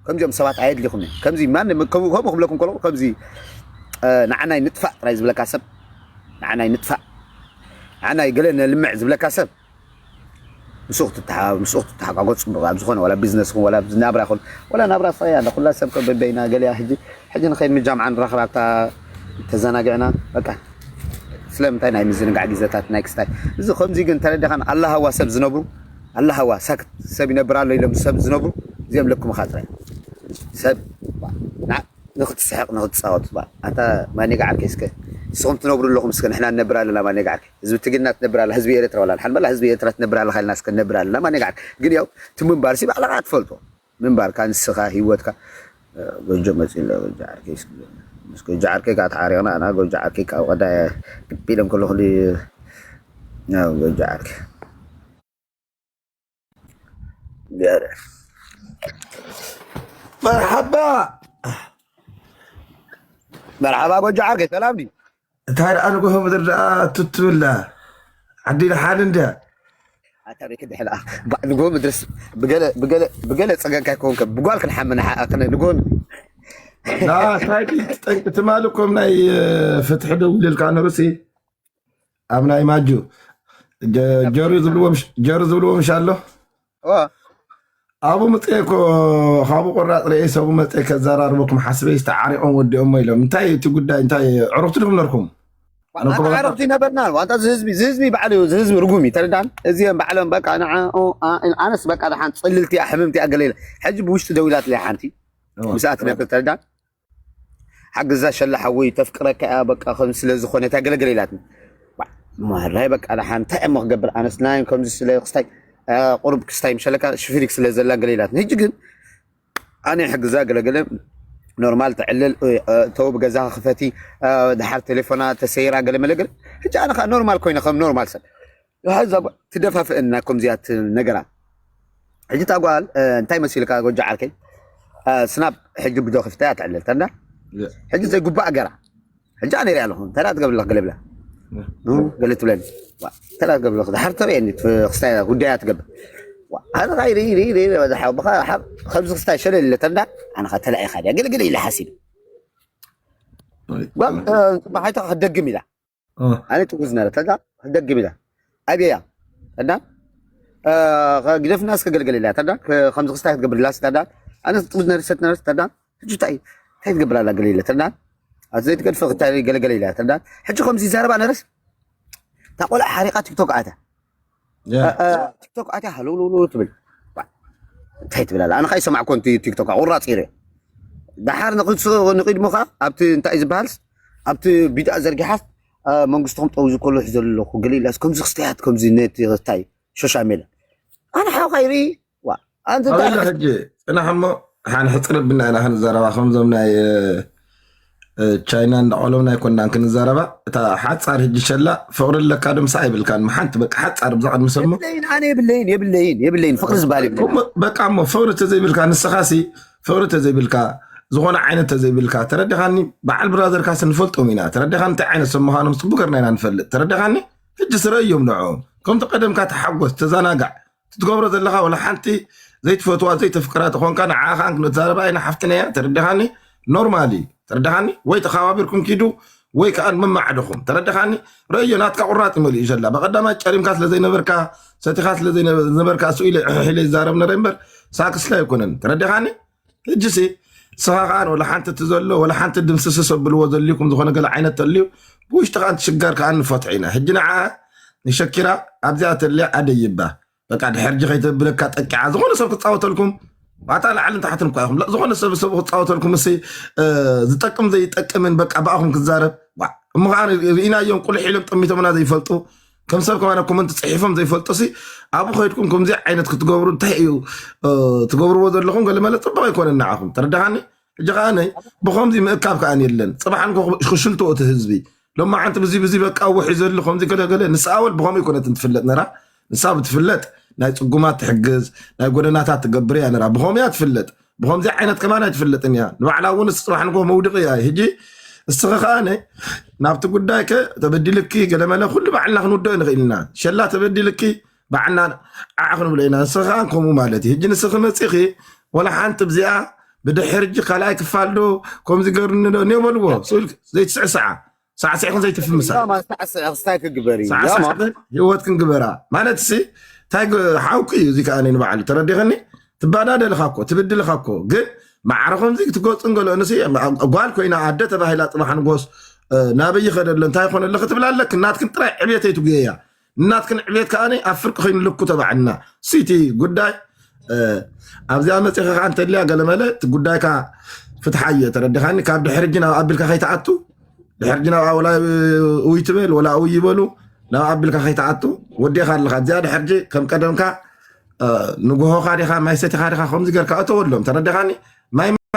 ከምዚኦም ሰባት ኣየድልኹም እዮም። ከምዚ ማንም ከምኡ ከምኡ ክብለኩም ከለኹ ከምዚ እ፣ ንዓናይ ንጥፋእ ጥራይ ዝብለካ ሰብ ንዓናይ ንጥፋእ ንዓናይ ገለ ነልምዕ ዝብለካ ሰብ ምስኡ ክትተሓ- ምስኡ ክትተሓጋጎ ፅቡቅ ኣብ ዝኾነ ዋላ ቢዝነስ ይኹን ዋላ ኣብዚ ናብራ ይኹን ዋላ ናብራ ስራያ እንዳ ኩላ ሰብ ከ በበይና ገለያ ሕጂ ሕጂ ንኸይድ ምጃምዓ ንራኸብ ኣብታ ተዘናጊዕና በቃ ስለምንታይ ናይ ምዝንጋዕ ግዜታት ናይ ክስታይ እዚ ከምዚ ግን ተረዲኻን ኣላሃዋ ሰብ ዝነብሩ ኣላሃዋ ሳክት ሰብ ይነብር ኣሎ ኢሎም ሰብ ዝነብሩ እዚኦም ልክምኻ ጥራይ ሰብ ንዓ- ንክትስሕቕ ንክትፃወት ባ ኣታ ማኔጋ ዓርከይ እስከ ንስኹም ትነብሩ ኣለኹም እስከ ንሕና ንነብር ኣለና ማኔጋ ዓርከይ ህዝቢ ትግርና ትነብር ኣላ ህዝቢ ኤርትራ ዋላ ሓን በላ ህዝቢ ኤርትራ ትነብር ኣለኻ ኢልና እስከ ንነብር ኣለና ማኔጋ ዓርከይ ግን ያው እቲ ምንባር ሲ ባዕልኻ ትፈልጦ ምንባርካ ንስኻ ሂወትካ እ፣ ጎጆ መፂኡ ኣሎ ጎጆ ዓርከይ እስኪ ምስ ጎጆ ዓርከይ ከዓ ተዓሪቕና ኣና ጎጆ ዓርከይ ካብ ቀዳየ ግቢ ኢሎም ከለኹ ናብ ጎጆ ዓርከይ ገረ መርሓባ መርሓባ ጎጆ ዓርከይ ሰላም ድዩ እንታይ ደኣ ንግሆ ምድሪ ደኣ ቱት ትብላ ዓዲ ደሓን እንድያ ኣታ ቤት ድሕላ ንግሆ ምድርስ ብገለ ብገለ ብገለ ጸገንካ ይከውን ከም ብጓል ክንሓመና ንግሆ ና እንታይ ድዩ ትጠንቂ ትማሊ እኮም ናይ ፍትሒ ደውልልካ ነሩሲ ኣብ ናይ ማጁ ጀ- ጀሩ ዝብልዎ ምሽ- ጀሩ ዝብልዎ ምሽ ኣሎ ዋ ኣብኡ ምፅኤ እኮ ካብኡ ቆራፅ ርእየ ሰቡ መፅኤ ከዘራርበኩም ሓስበ ዝተዓሪቆም ወዲኦሞ ኢሎም እንታይ እቲ ጉዳይ እንታይ ዕሩኽቲ ድኹም ነርኩም ኣነ እኮ ኣታ በቃ- ዕሩኽቲ ነበርና ዋንታ እዚ ህዝቢ እዚ ህዝቢ ባዕሉ እዩ እዚ ህዝቢ ርጉም እዩ ተረዳን እዚኦም ባዕሎም በቃ ንዓ ኦ፣ ኣ- ኣነስ በቃ ደሓን ፅልልቲ እያ ሕምምቲ እያ ገለ ኢለ ሕጂ ብውሽጢ ደው ኢላትለይ ሓንቲ እዋ። ምስኣ ትነብር ተረዳን ሓግዛ ሸላ ሓወይ ተፍቅረካ እያ በቃ ከም ስለ ዝኾነት እያ ገለገለ ኢላትኒ ማራይ በቃ ደሓን እንታይ እሞ ክገብር ኣነስ ናይ ከምዚ ስለ ክስታይ ቁሩብ ክስታይ ምሸለካ ሽፊሪክ ስለ ዘላ ገለ ኢላትኒ ሕጂ ግን ኣነ ሕግዛ ገለገለ ኖርማል ተዕልል ተው ብገዛ ክፈቲ ድሓር ቴሌፎና ተሰይራ ገለ መለገለ ሕጂ ኣነ ከዓ ኖርማል ኮይነ ከም ኖርማል ሰብ እዛ ጓል ትደፋፍእና ከምዚኣት ነገራ ሕጂ እታ ጓል እንታይ መሲልካ ጎጆ ዓርከይ ስናብ ሕጂ ብዶ ክፍታ እያ ትዕልል ተንዳ ሕጂ ዘይጉባእ ገራ ሕጂ ኣነ ሪኣ ኣለኹ እንታይ ደኣ ትገብር ኣለኽ ገለ ብላ ገለ ትብለኒ እንታይ ደኣ ትገብር ኣለኽ ድሓር ተርእየኒ ክስታይ ጉዳያ ትገብር ኣነ ኻይ ርኢ ርኢ ርኢ ርኢ በዛ ሓው ብኻ ሓብ ኸምዚ ክስታይ ሸለል ኢለ ተንዳ ኣነ ኻ ተላኢኻ ድያ ገለ ገለ ኢለ ሓሲብ ጓል ፅባሓይታ ክደግም ኢላ ኣነ ትጉዝ ነረ ተዳ ክደግም ኢላ ኣበያ ተዳ ግደፍና እስከ ገልገል ኢላ ተዳ ከምዚ ክስታይ ክትገብር ኢላ ተዳ ኣነ ትጉዝ ነረ ሰት ነረ ተዳ ሕጂ እንታይ እንታይ ትገብር ኣላ ገለ ኢለ ተዳ ኣቲ ዘይትገድፈ ክታይ ገለገለ ኢላ ተዳ ሕጂ ከምዚ ዘረባ ነረስ እታ ቆልዓ ሓሪቃ ቲክቶክ ኣታ ቲክቶክ ኣትያ ሃለውለውለው ትብል እንታይ ትብል ኣላ ኣነ ካይሰማዕኮ ንቲ ቲክቶክ ቁራፅ ኢረ ደሓር ንቅድሞ ከዓ ኣብቲ እንታይ ዝበሃልስ ኣብቲ ቢድኣ ዘርጊሓስ መንግስቲ ከም ጠውዚ ከሎ ሒዘሉ ኣለኩ ገለ ኢላስ ከምዚ ክስተያት ከምዚ ነቲ ክስታይ ሶሻል ሜድያ ኣነ ሓው ካይርኢ ዋ ኣንተ ኣበለ ሕጂ ፅናሕ እሞ ሓን ሕፅርብና ኢና ክንዘረባ ከምዞም ናይ ቻይና እንዳቆሎም ናይ ኮናን ክንዛረባ እታ ሓፃር ህጂ ሸላ ፍቅሪ ኣለካ ዶ ምሳ ኣይብልካን ሓንቲ በቃ ሓፃር ብዛ ቅድሚ ሰሞ የብለይን ኣነ የብለይን የብለይን የብለይን ፍቅሪ ዝበሃል የብለይን እሞ በቃ እሞ ፍቅሪ ተዘይብልካ ንስኻሲ ፍቅሪ ተዘይብልካ ዝኾነ ዓይነት ተዘይብልካ ተረዲኻኒ በዓል ብራዘርካስ ንፈልጦም ኢና ተረዲኻኒ እንታይ ዓይነት ሰብ ምዃኖም ፅቡቅ ገርና ኢና ንፈልጥ ተረዲኻኒ ህጂ ስረእዮም ንዕኦም ከምቲ ቀደምካ ተሓጎስ ተዘናጋዕ ትትገብሮ ዘለኻ ወላ ሓንቲ ዘይትፈትዋ ዘይተፍቅራ ተኾንካ ንዓኻ ክንዛረባ ኢና ሓፍትና እያ ተረዲኻኒ ኖርማል እዩ ተረዲኻኒ ወይ ተኸባቢርኩም ኪዱ ወይ ከዓ መማዕድኹም ተረዲኻኒ ረእዮ ናትካ ቁራጥ ይመልኡ ዘላ በቀዳማይ ጨሪምካ ስለ ዘይነበርካ ሰቲኻ ስለ ዘይነበርካ እሱ ኢለ ሕሒለ ይዛረብ ነረ እምበር ሳክስላ ኣይኮነን ተረዲኻኒ ሕጂሲ ንስኻ ከዓ ወላ ሓንቲ እቲ ዘሎ ወላ ሓንቲ ድምስስስ ኣብልዎ ዘልኩም ዝኾነ ገለ ዓይነት ተልዩ ብውሽጢ ከዓ ሽጋር ከዓ ንፈትሑ ኢና ሕጂ ንዓ ንሸኪራ ኣብዚኣ ተልያ ኣደይባ በቃ ድሕርጂ ከይተብለካ ጠቂዓ ዝኾነ ሰብ ክፃወተልኩም ዋታ ላዕልን ታሕትን እኳ ኢኹም ዝኾነ ሰብ ሰብ ክፃወተልኩም እሲ ዝጠቅም ዘይጠቅምን በቃ ብኣኹም ክዛረብ እሞ ከዓ ርኢናዮም ቁልሕ ኢሎም ጠሚቶምና ዘይፈልጡ ከም ሰብ ከማና ኮመንት ፅሒፎም ዘይፈልጡ ሲ ኣብኡ ከይድኩም ከምዚ ዓይነት ክትገብሩ እንታይ እዩ ትገብርዎ ዘለኹም ገለመለ ፅቡቅ ኣይኮነን ንዓኹም ተረዳኻኒ ሕጂ ከዓ ነይ ብኸምዚ ምእካብ ከዓ የለን ፅባሕ ክሽልትኦ እቲ ህዝቢ ሎማዓንቲ ብዚ ብዚ በቃ ውሒ ዘሎ ከምዚ ገለገለ ንስኣ ወል ብኸምኡ ይኮነትን ትፍለጥ ነራ ንሳ ብትፍለጥ ናይ ፅጉማት ትሕግዝ ናይ ጎደናታት ትገብር እያ ነራ ብኸምኡ እያ ትፍለጥ ብኸምዚ ዓይነት ከማን ኣይትፍለጥን እያ ንባዕላ እውን ንስ ፅባሕ ንጎ መውድቂ እያ ሕጂ እስኺ ከዓ ነይ ናብቲ ጉዳይከ ተበዲልኪ ገለመለ ኩሉ ባዕልና ክንውደኦ ንኽእል ኢና ሸላ ተበዲልኪ ባዕልና ዓዓ ክንብሎ ኢና ንስኺ ከዓ ከምኡ ማለት እዩ ሕጂ ንስኺ መፂኺ ወላ ሓንቲ ብዚኣ ብድሕር እጂ ካልኣይ ክፋል ዶ ከምዚ ገርኒ ዶ እኔ በልዎ ዘይትስዕስዓ ሳዕስዕኽን ዘይትፍምሳ ያማ ሳዕስዕ ክስታይ ክግበር እዩ ሳዕስዕኽን ህይወት ክንግበራ ማለት ሲ እንታይ ሓውቂ እዩ እዚ ከዓ ንባዕሉ ተረዲኸኒ ትባዳደልኻ እኮ ትብድልኻ እኮ ግን ማዕረ ከምዚ ክትጎፅን ገሎ ንስ ጓል ኮይና ኣደ ተባሂላ ፅባሕ ንጎስ ናበይ ይኸደሎ እንታይ ይኾነሎ ክትብላ ኣለክ ናትክን ጥራይ ዕብየተይ ትጉየያ እናትክን ዕብየት ከዓ ኣብ ፍርቂ ኮይኑ ልኩ ተባዕልና ሲቲ ጉዳይ ኣብዚኣ መፅኻ ከዓ እንተድልያ ገለመለ እቲ ጉዳይካ ፍትሓየ ተረዲኻኒ ካብ ድሕርጂ ናብ ኣቢልካ ከይትኣቱ ድሕርጂ ናብ ወላ ውይ ትበል ወላ ውይ ይበሉ ናብ ኣቢልካ ከይትኣቱ ወዴኻ ኣለካ እዚኣ ድሕርጂ ከም ቀደምካ ንጉሆኻ ዲኻ ማይ ሰቲኻ ዲኻ ከምዚ ገርካ እተወሎም ተረዲኻኒ ማይ